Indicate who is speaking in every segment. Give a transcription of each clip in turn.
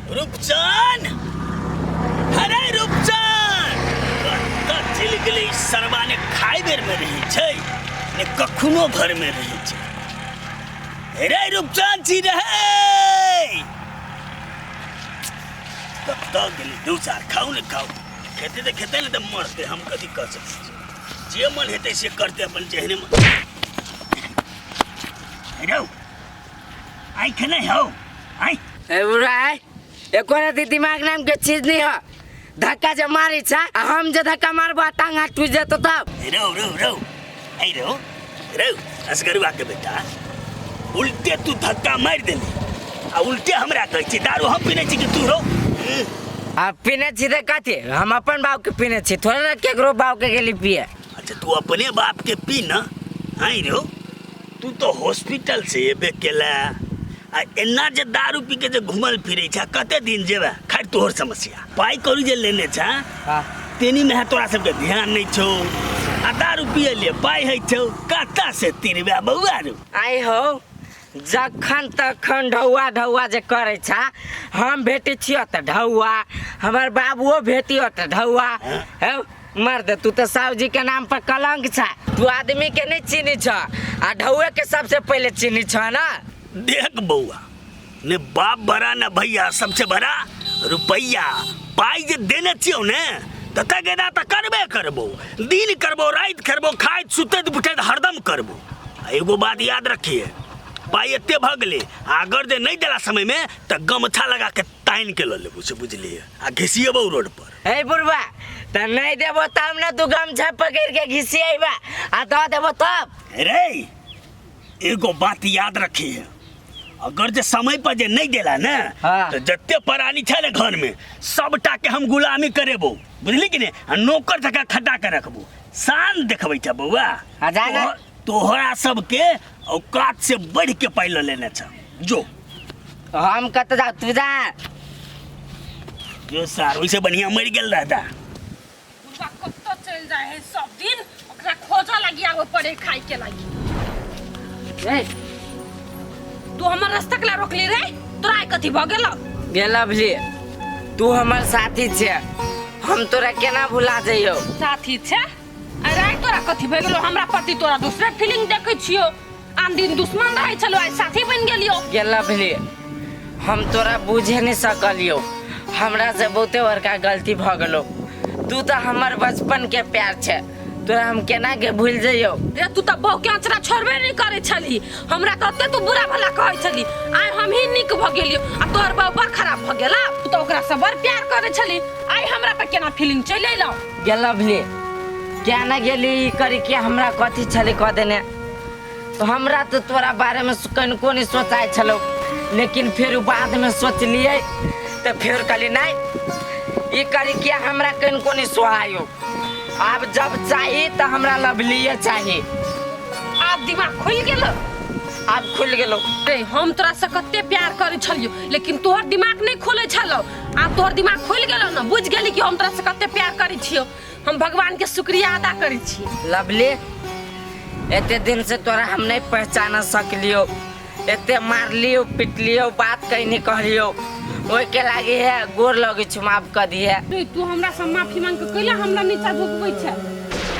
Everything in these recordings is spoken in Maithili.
Speaker 1: रूपचन, अरे रूपचन, कतऽ चलि गेलै ई सरबा? ने खाय बेर में रहै छै ने कखनो घर में रहै छै। रे रूपचन छी रहै, कतऽ गेलै? दू चार खाउ ने, खाउ। खेतै तऽ खेतै ने, तऽ मरतै। हम कथी कऽ सकै छी? जे मन हेतै से करतै, अपन जेहने मन। रौ, आँखि नहि हौ, आँखि।
Speaker 2: ए बुढ़ा, एको रति दिमाग नाम के चीज नहीं है। धक्का जे मारी छा आ हम जे धक्का मारबो आ टांग हाथ टूट जेतो तब।
Speaker 1: रौ रौ रौ, ऐ रौ रौ, असगरुआ के बेटा, उल्टे तू धक्का मारि देली आ उल्टे हमरा कहै छी दारू हम पीने छी कि तू रौ?
Speaker 2: आ पीने छी तऽ कथी, हम अपन बाप के पीने छी थोड़े ना, केकरो बाप के गेली पिए।
Speaker 1: अच्छा, तू अपने बाप के पी न। आई रौ, तू तो हॉस्पिटल से एबे केला आ एना जे दारू पी के जे घुमल फिरे छा, कते दिन जेबे? खैर, तोहर समस्या। पाई कौड़ी जे लेने छा, तेनी में है तोरा सबके ध्यान नहीं छौ आ दारू पिए लिए पाई है छौ, कता से तिरबे बौआ रू?
Speaker 2: आई हो, जखन तखन ढौआ ढौआ जे करै छा। हम भेटै छियो तऽ ढौआ, हमर बाबुओ भेटियो तऽ ढौआ। हौ मर्द, तू तऽ साहु जी के नाम पर कलंक छा। तू आदमी के नहीं चिन्ही छ आ ढौए के सबसे पहले चिन्ही छ ना।
Speaker 1: देख बौआ, ने बाप बड़ा ने भैया, सबसे बड़ा रुपैया। पाई जे देने छियौ ने तऽ तगेदा तऽ करबे करबो, दिन करबो, राति करबो, खाइत सुतैत उठैत हरदम करबो। आ एगो बात याद रखिए, पाई एते भऽ गेलै आ अगर जे नहि देला समय में तऽ गमछा लगा के तानि के लऽ लेबो, से बुझलिए, आ घिसिएबो रोड पर।
Speaker 2: हे बुढ़वा, तऽ नहीं देबो तब ने तू गमछा पकड़ के घिसिएबा, आ दऽ देबो तब?
Speaker 1: रे, एगो बात याद रखिए, अगर जे समय पर जे नहीं देला ने, तो जते प्राणी छै ने घर में, सबटा के हम गुलामी करेबो, बुझली कि नहीं? आ नौकर जकाँ खटा के रखबो। शान देखबै छ बौआ।
Speaker 2: आ जा ना।
Speaker 1: तोहरा सबके औकात से बढ़ के पाइ लऽ लेने छ। जो।
Speaker 2: हम कतऽ जाउ? तू जा।
Speaker 1: जो सार, ओइसे बढ़िया मरि गेल रहता।
Speaker 3: बुढ़वा कतऽ चलि जाइ है सब दिन? ओकरा खोजऽ लागी आबऽ पड़े खाय के लागी।
Speaker 2: ए,
Speaker 3: तू हमर रास्ता के ला रोकली रे? तोरा आइ कथी भऽ गेलौ?
Speaker 2: गेल अभली, तू हमर साथी छे, हम तोरा केना भुला जइयौ?
Speaker 3: साथी छे? अरे आइ तोरा कथी भऽ गेलौ? हमरा प्रति तोरा दूसरे फीलिंग देखै छियौ। आन दिन दुश्मन रहै छलौ, आइ साथी बनि गेलियौ।
Speaker 2: गेल अभली, हम तोरा बुझे नहीं सकलियौ, हमरा से बहुते बड़का गलती भऽ गेलौ। तू तऽ हमर बचपन के प्यार छे, तोरा हम केना के भूल जइयौ?
Speaker 3: रे, तू तऽ बहु के अचरा छोड़बे नहीं करै छली, हमरा तऽ ओते तू बुरा भला कहै छली। आइ हम ही नीक भऽ गेलियौ आ तोहर बहु बड़ खराब भऽ गेला। तू तऽ ओकरा से बड़ प्यार करै छली, आइ हमरा पर केना फीलिंग चलि अयलौ?
Speaker 2: गेल अभली, क्या ना गेली ई करी के हमरा कथी छलै कह देने। तो हमरा तो तोरा बारे में कनिको नहीं सोचाय छलो, लेकिन फिर बाद में सोचलिए तो फिर कहली नहीं, ई करी के हमरा कनिको नहीं सोहायो। आब जब चाही तो हमरा लवलिए चाही।
Speaker 3: आब दिमाग खुलि गेलो?
Speaker 2: आब खुलि गेलो।
Speaker 3: रे, हम तोरा से कते प्यार करै छलियो, लेकिन तोहर दिमाग नहीं खुलै छलो। आब तोहर दिमाग खुलि गेलो ने, बुझि गेली कि हम तोरा से कते प्यार करै छियो। हम भगवान के शुक्रिया अदा करै छी।
Speaker 2: लवली, एते दिन से तोरा हम नहीं पहचान सकलियो, एते मारलियो पिटलियो, बात कहीं नहीं कहलियो, ओहि के लागी है गोर लगे छु, माफ कर दिए।
Speaker 3: रे, तू हमरा से माफी मांग के कैला हमरा नीचा झुकबै छै?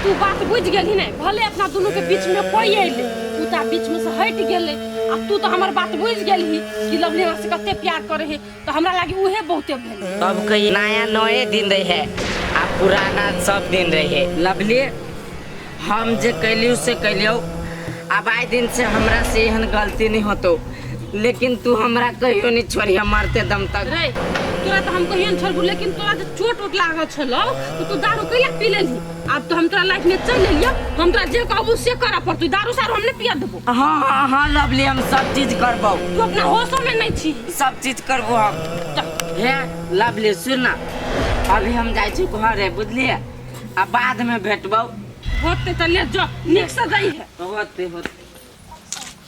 Speaker 3: तू बात बुझि गेलही नहीं? भले अपना दुनू के बीच में कोई अइले, उ तऽ बीच में से हटि गेलै, आ तू तऽ हमर बात बुझि गेलही कि लवली हमरा से कते प्यार करे है, तऽ हमरा लागी उहे बहुते भेलै।
Speaker 2: तब कही नया नए दिन रहे आ पुराना सब दिन रहे। लवली, हम जे कैलियो से कैलियो, अब आए दिन से हमरा से एहन गलती नहीं होतो, लेकिन तू हमरा कहियो नहीं छोड़िया मरते दम तक।
Speaker 3: रे, तोरा तऽ हम कहियो नहीं छोड़बू, लेकिन तोरा जे चोट उट लागल छलौ तऽ तू दारू कैला पी लेलही? आब तऽ हम तोरा लाइफ में चलि एलियौ, हम तोरा जे कहबू से करऽ पड़तौ। दारू सारू हम नहीं पिया देबो।
Speaker 2: हाँ हाँ हाँ लवली, हम सब चीज करबौ।
Speaker 3: तू अपना होशो में नहीं छी।
Speaker 2: सब चीज करबो हम।
Speaker 3: चल।
Speaker 2: हे लवली, सुन ना, अभी हम जाइ छी घरे, बुझलिए? आ बाद में भेटबौ।
Speaker 3: होते तऽ ले जो, नीक से जाइ है।
Speaker 2: होते होते।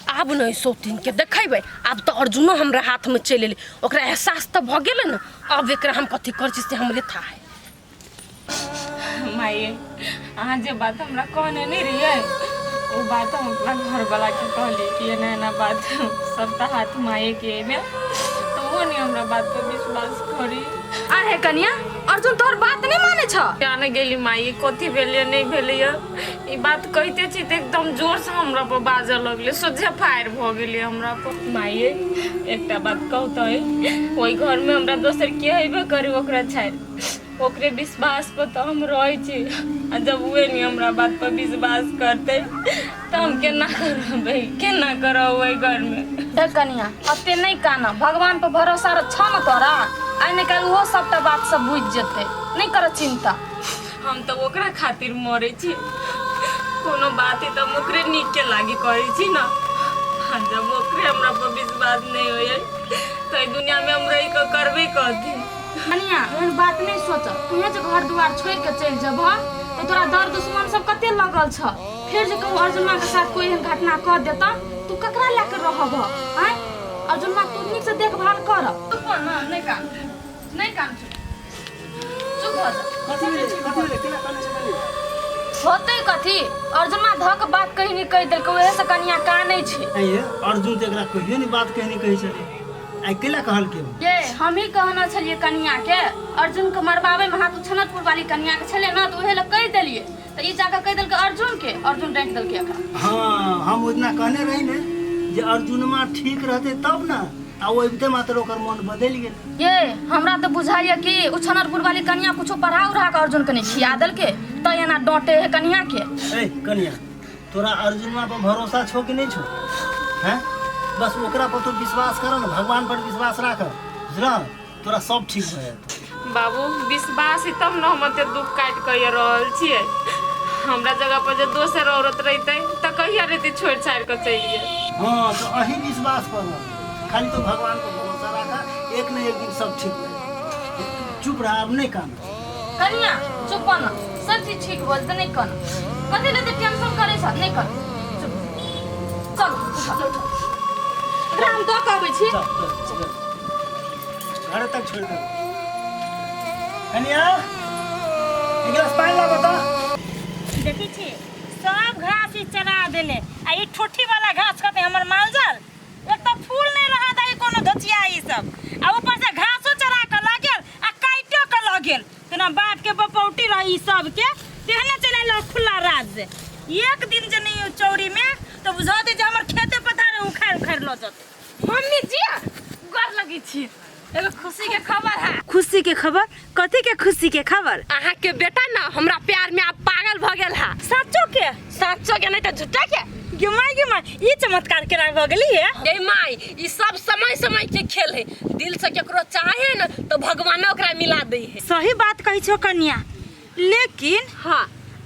Speaker 3: आब नहि सौतीन के देखेबै। आब तऽ अर्जुनो हमरा हाथ में चलि एलै, ओकरा एहसास तऽ भऽ गेलै ने। आब एकरा हम कथी करै छी से हमरे था है।
Speaker 4: माये, अहाँ जे बात हमरा कहने नहि रहियै, ओ बात हम अपना घरवलाके कहली कि एना एना बात, सबटा हाथ मायेके एहिमे। तऽ ओहो कनिको नहीं हमरा बात पर विश्वास करी।
Speaker 3: आहे कनिया, अर्जुन तोहर बात नहीं माने छ।
Speaker 4: जाने गेली माई कथी भेलिए नहीं भेलिए, ई बात कहिते छी त एकदम जोर से हमरा पर बाजऽ लगले, सोझे फायर भ गेली हमरा पर। माई एकटा बात कहू त, ओहि घर में हमरा दोसर के हेबे करी ओकरा छाड़ि, ओकरे विश्वास पर तो हम रहै छी, आ जब उहे नहीं हमरा बात पर विश्वास करते त हम केना करबै, केना करब ओहि घर में।
Speaker 3: हे कनिया, अते नहीं काना, भगवान पर भरोसा छ न तोरा, आइ ने काल्हि ओहो सबटा बात सब बुझि जेतै, नहीं कर चिंता।
Speaker 4: हम तो ओकरा खातिर मरै छी, कोनो बात है तो हम ओकरे नीक के लागी करै छी ना, आ जब ओकरे हमरा पर विश्वास नहीं होइए तो ई दुनिया में हम रहि के करबे कथी।
Speaker 3: कनिया एहन बात नहीं सोच, तुम्हें जे घर दुआर छोड़ के चलि जेबह तो तोरा दर दुश्मन सब कते लगल छ, फिर जे कहूँ अर्जुनमा के साथ कोई एहन घटना कर देता तू ककरा लए के रहब? आँय अर्जुनमा तू नीक से देखभाल कर। चुप ना, नहीं कान, नहीं कान, चुप चुप भऽ जा।
Speaker 1: कथी भेलै? कथी भेलै? केना कानै छै कनिया?
Speaker 3: होतै कथी, अर्जुनमा धक बात कही नहीं कहि देलकै, ओहे से कनिया कानै छै।
Speaker 1: आइये अर्जुन तऽ एकरा कहियो नहीं बात कहने कहै छलै, आइ केला कहलकै?
Speaker 3: ये हम ही कहना छलिए कनिया के, अर्जुन के मरबावे में हाथ उछनतपुर वाली कनिया के छले ना, तो ओहे लए कहि देलिए, तऽ ई जाके कहि देलकै अर्जुन के, अर्जुन डांटि देलकै एकरा।
Speaker 1: हाँ, हम ओहि दिना कहने रही ने जे अर्जुनमा ठीक रहतै तब ना, आ ओ अबिते मात्र ओकर मन बदलि गेल।
Speaker 3: ये हमरा तऽ बुझाइए कि उछनतपुर वाली कनिया कुछो पढ़ा उढ़ा के अर्जुन के नहीं खिया देलकै, तऽ एना डांटे है कनिया के।
Speaker 1: ए कनिया, तोरा अर्जुनमा पर भरोसा छौ कि नहीं छौ? हैं, बस ओकरा पर तू विश्वास कर न, भगवान पर विश्वास राख, बुझल? तोरा सब ठीक भऽ जेतौ।
Speaker 4: बाबू विश्वास है तब न हम एते दुख काटि कऽ रहल छियै, हमरा जगह पर जे दोसर औरत रहितै तऽ कहिया रहितै छोड़ि छाड़ि कऽ चलि गेल।
Speaker 1: हाँ तो अही विश्वास पर रह, खाली तो भगवान पर भरोसा राख, एक न एक दिन सब ठीक भऽ जेतौ। चुप रह, आब नहीं कान।
Speaker 3: कनिया चुप न, सब चीज ठीक भऽ जेतै, नहीं कान, कथी लए टेंशन करै छ, नहीं कान, चुप। चल उठा उठा, एकरा हम दऽ कऽ अबै छी।
Speaker 1: चल, चल, चल। घर तक छोड़ दे। कनिया एक गिलास पानी लाबो तो।
Speaker 5: देखै छी सब घास ई चरा देले, आ ई ठुठी वाला घास खते हमर माल जाल, एक तऽ फूल नहीं रहा दही कोनो धोचिया ई सब, आ ऊपर से घासो चरा के लऽ गेल आ काटियो के लऽ गेल, तेना बाप के बपौटी रही ई सब के तेहने चलि आयल खुला राज। एक दिन जे नहीं चौरी में तो बुझौते जे हमर खेते पथारे उखाड़ि उखाड़ि लऽ जेतै।
Speaker 3: मम्मी जी गोर लगै छी, एगो खुशी के खबर है।
Speaker 5: खुशी के खबर? कथी के खुशी के खबर?
Speaker 3: अहाँ के बेटा ना हमरा प्यार में आब पागल भ गेल है।
Speaker 5: सचो के?
Speaker 3: सचो के नहीं तो झूठा के।
Speaker 5: गे माय गे माय, ई चमत्कार केना भ गेली है?
Speaker 3: गे माय, ई सब समय समय के खेल है, दिल से केकरो चाहे न तो भगवान ओकरा मिला दे है।
Speaker 5: सही बात कहै छो कन्या, लेकिन
Speaker 3: हाँ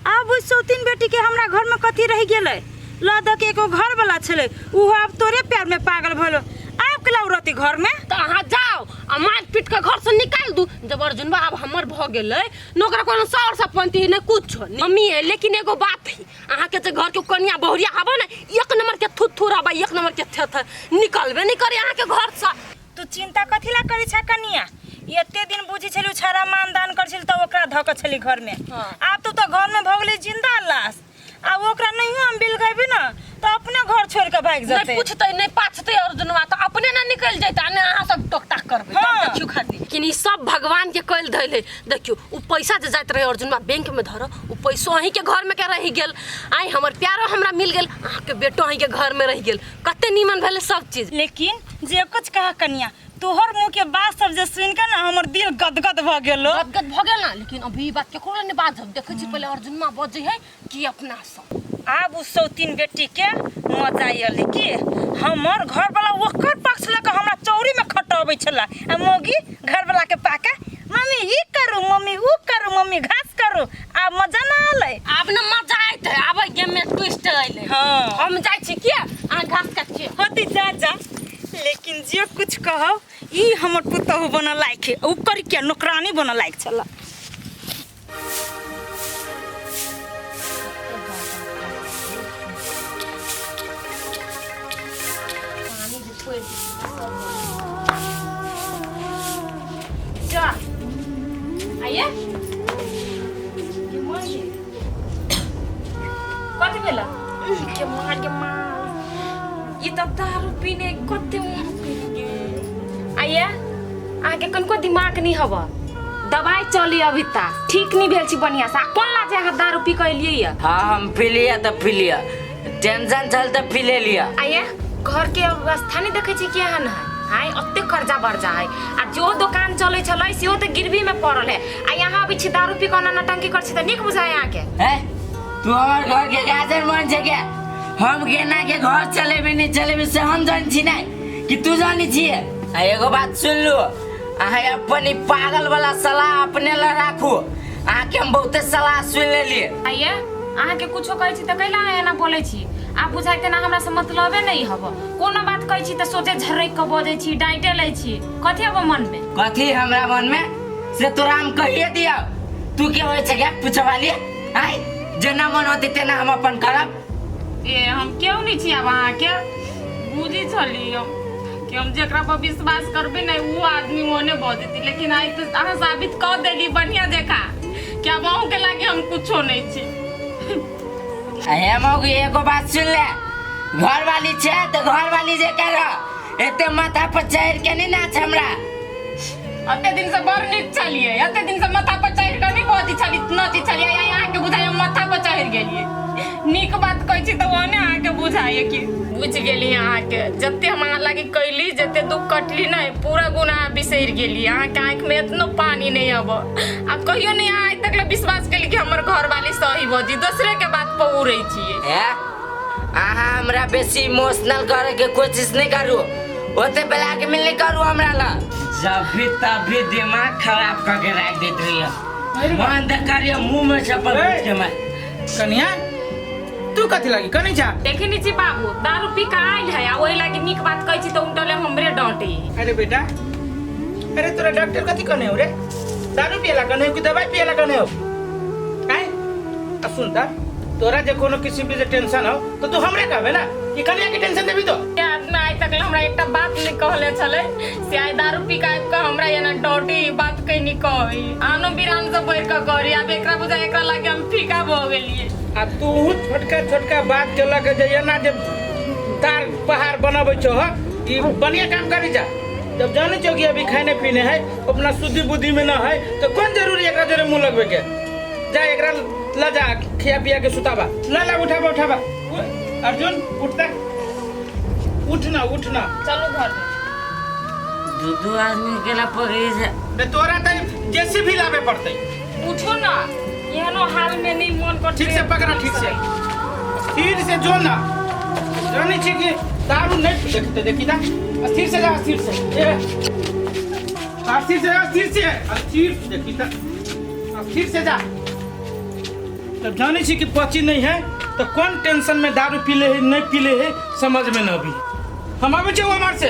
Speaker 5: आब ओहि सौतीन बेटी के हमरा घर में कथी रहि गेलै? ल द के एगो घर वाला छलै, उहो आब तोरे प्यार में पागल भलो, आब केला उ रहतै घर में?
Speaker 3: तो अहाँ जाओ आ मारि पीट के घर से निकाल दू। जब अर्जुनबा आब हमर भ गेलै न, ओकरा कोनो सर सपंती ने कुछ मम्मी है। लेकिन एगो बात है, अहाँ के जे घर के कनिया बहुरिया आबो ने, एक नंबर के थुथुर आबे, एक नंबर के थेथर, निकलबे नहीं करे अहाँ के घर से।
Speaker 5: तू चिंता कथी ला करै छ कनिया? एते दिन बुझी छलू छड़ा मान दान कर छल त ओकरा धक छली घर में, आब तू तो घर में भऽ गेलै जिंदा लाश, आ ओकरा नहियो हम बिल गएबी न त अपने घर छोड़ के भागि
Speaker 3: नहीं
Speaker 5: जेतै।
Speaker 3: पूछतै नहीं पाछतै अर्जुनवा त अपने ना निकल जैतै, आ ने अहाँ सब टोक टाक करबै।
Speaker 5: हाँ।
Speaker 3: तब देखियौ खाली। लेकिन ई सब भगवान के कैल धैल है। देखियौ उ पैसा जे जाइत रहे अर्जुनवा बैंक में धर, उ पैसो अहीं के घर में के रहि गेल, आइ हमर प्यारो हमरा मिल गेल, अहाँ के बेटो अहीं के घर में रहि गेल, कते नीमन भेलै सब चीज।
Speaker 5: लेकिन जे कुछ कह कनिया, तोहर मुँह के बात सब जे सुन के ना हमर दिल गदगद भ गेलो।
Speaker 3: गदगद भ गेल ना, लेकिन अभी ई बात केकरो नहीं बाजब, देखै छी पहिले अर्जुनमा बजै है कि अपना सब।
Speaker 5: आब उ सौतीन बेटी के मजा अयलै कि हमर घर वाला ओकर पक्ष लऽ के हमरा चौरी में खटबै छला, आ मौगी घर वाला के पाके मम्मी ई करू मम्मी उ करू मम्मी घास करू, आब मजा ना अलै।
Speaker 3: आब न मजा अयतै, आब एहि गेम में ट्विस्ट अयलै।
Speaker 5: हाँ।
Speaker 3: हम जाइ छी किया अहाँ घास काट छियै।
Speaker 5: होती जा जा, लेकिन जे कुछ कहब ई हमर पुतहु बनऽ लायक है, उ कर के नौकरानी बनऽ लायक छला।
Speaker 3: जा आइए कथी भेला? के माँ के माँ, ई तऽ दारू पीने कते मोन पी गेल। आइए
Speaker 4: अहाँके कनिको दिमाग नहीं हब दवाई चली अभी ता ठीक नहीं भेल छी बढ़िया से आ कोन लाजे अहाँ दारू पी के एलियै ये
Speaker 2: हाँ हम पी लिया तऽ पी लिया टेंशन छल तऽ पी ले लिया
Speaker 4: आये घर के अवस्था नहीं देखे छी केहन है आय ओते कर्जा बर्जा है आ जो दुकान चले छलै सेहो तऽ गिरवी में पड़ल है आ यहाँ अबै छी दारू पी के ओना नटंकी कर छी तऽ नीक बुझाय अहाँके
Speaker 2: हैं तू हमर घर के गाजर मन छै क्या हम केना के घर चलेबे नहीं चलेबे से हम जान छी नहीं कि तू जानी छिए आ एगो बात सुन लू अहाँ अपन ई पागल वाला सलाह अपने ला राखू अहाँके हम बहुते सलाह सुन लेलिए
Speaker 4: आइए अहाँके कुछो कहै छी तऽ कैला अहाँ एना बोलै छी आब बुझाइते ना हमरा से मतलबे नहीं हब कोनो बात कहै छी तऽ सोझे झरकि कऽ बजै छी डाँटे लै छी कथी हब मनमे
Speaker 2: कथी हमरा मन में से तोरा हम कहिए दिया तू के होइ छै क्या पूछवाली आय जेना मन होते तेना हम अपन करब
Speaker 4: ए हम क्यों नहीं छी आब अहाँके बुझी छली हम कि हम जेकरा पर विश्वास करबै ने वो आदमी ओने बजती लेकिन आइ तऽ अहाँ साबित कऽ देली बढ़िया जकाँ कि आब अहूँके लागे हम कुछो नहीं छी
Speaker 2: हे मौगी एगो बात सुन ले घर वाली छै तऽ घर वाली जे कर एते माथा पर चढ़ के नहीं नाच हमरा
Speaker 4: अते दिन से बड़ नीक छलियै अते दिन से माथा पर चढ़ि कऽ नहि बजै छली नचै छलियै आइ अहाँके बुझाइए हम माथा पर चढ़ि गेलियै नीक बात कहै छी तऽ ओहने अहाँके बुझाइए कि बुझि गेली अहाँके जते हम अहाँ लागी कैली जते दुख कटली ने पूरा गुनाह बिसरि गेली अहाँके आँखिमे एतनो पानी नहि अब आ कहियो नहि अहाँ आइ तक ले विश्वास केली कि हमर घरवाली सही बजी दोसरे के बात पर उड़ै छियै
Speaker 2: हे अहाँ हमरा बेसी इमोशनल करे के कोशिश नहीं करू ओते ब्लैकमेल नहीं करू हमरा ला जब भी तब भी दिमाग खराब करके रख देत रहिए मन त करिए मुंह में चप्पल घुस के मार
Speaker 6: कनिया तू कथी लागी कनी छा
Speaker 4: देखै नहि छी बाबू दारू पी कऽ आयल है आ ओहि लागी नीक बात कहै छी तऽ उनटले हमरे डाँटे
Speaker 6: अरे बेटा अरे तोरा डॉक्टर कथी कहने हो रे दारू पियला कहने हो कि दवाई पियला कहने हो आय आ सुन त तोरा जे कोनो किसिम के जे टेंशन हो तो तू हमरे कहबे ना कि कनिया के टेंशन देबी तो
Speaker 4: के आदमी आइ तक हमरा एकटा बात नहि कहले छलै से आइ दारू पी कऽ आबि कऽ हमरा एना डॉटी बात कहीं कही आनो बिरान से बढ़ि कऽ करी आब एकरा बुझा एकरा लागे हम फीका भऽ गेलियै
Speaker 6: आ तू छोटका छोटका बात के लऽ के जे एना जे तार पहाड़ बनाबै छौ ह ई बढ़िया काम करी जा जब जाने छौ कि अभी खाने पीने है अपना शुद्धि बुद्धि में न है तो कौन जरूरी एकरा जोरे मुंह लगबे के जा एकरा ल जा खिया पिया के सुताबा ल ला उठाबा उठाबा अर्जुन उठता उठना उठना
Speaker 4: चलू घर में
Speaker 2: दू दू आदमी के ला पकड़ी से
Speaker 6: बे तोरा त जेसीबी लाबे पड़तै
Speaker 4: उठो ना एहनो हाल में नहीं मन कर
Speaker 6: ठीक से पकड़ा ठीक से स्थिर से जो ना जानी छी कि दारू नहीं देखते देखी ना स्थिर से जा स्थिर से ए स्थिर से जा स्थिर से स्थिर से देखी ता स्थिर से जा जब जाने छी कि पची नहीं है तो कौन टेंशन में दारू पी ले है नहीं पी ले है समझ में न अभी हम आबै छियौ हमार से।